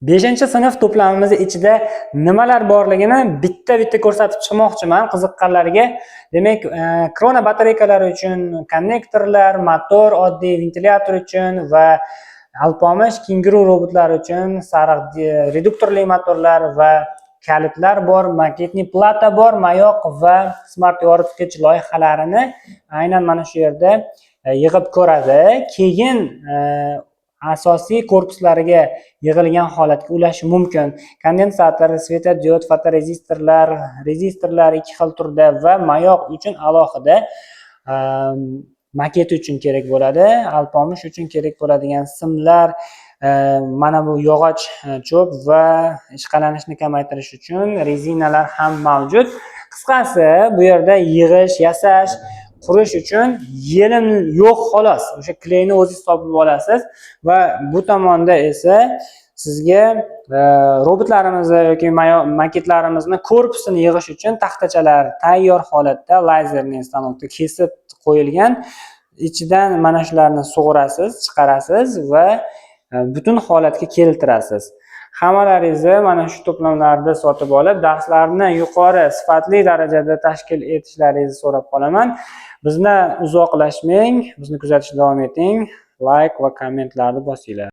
Beshinchi sinf to'plamimiz ichida nimalar borligini bitta-bitta ko'rsatib chiqmoqchiman qiziqqanlarga. Demak, krona batareykalari uchun konnektorlar, motor, oddiy ventilyator uchun va Alpomish, kenguru robotlari uchun sariq reduktorli motorlar va kalitlar bor, макетный plata bor, mayoq va smart yoritgich loyihalarini aynan mana shu yerda yig'ib ko'radi. Keyin asosiy korpuslariga yig'ilgan holatga ulashi mumkin. Kondensator, svetodiod, fotorezistorlar, rezistorlar ikki xil turda va mayoq uchun alohida maket uchun kerak bo'ladi. Alpomish uchun kerak bo'ladigan simlar, mana bu yog'och cho'p va ishqalanishni kamaytirish uchun rezinalar ham mavjud. Qisqasi, bu yerda yig'ish, yasash, qurish uchun yelim yo'q xolos. O'sha kleyni o'zingiz topib olasiz va bu tomonda esa sizga robotlarimizni yoki maketlarimizni korpusini yig'ish uchun taxtachalar tayyor holatda лазерный stanokda kesib qo'yilgan. Ichidan mana shularni sug'urasiz, chiqarasiz va butun holatga keltirasiz. Hammalaringizni mana shu to'plamlarni sotib olib, darslarni yuqori sifatli darajada tashkil etishlaringizni so'rab qolaman. Bizdan uzoqlashmang, bizni kuzatishda davom eting. Layk va kommentlarni bosinglar.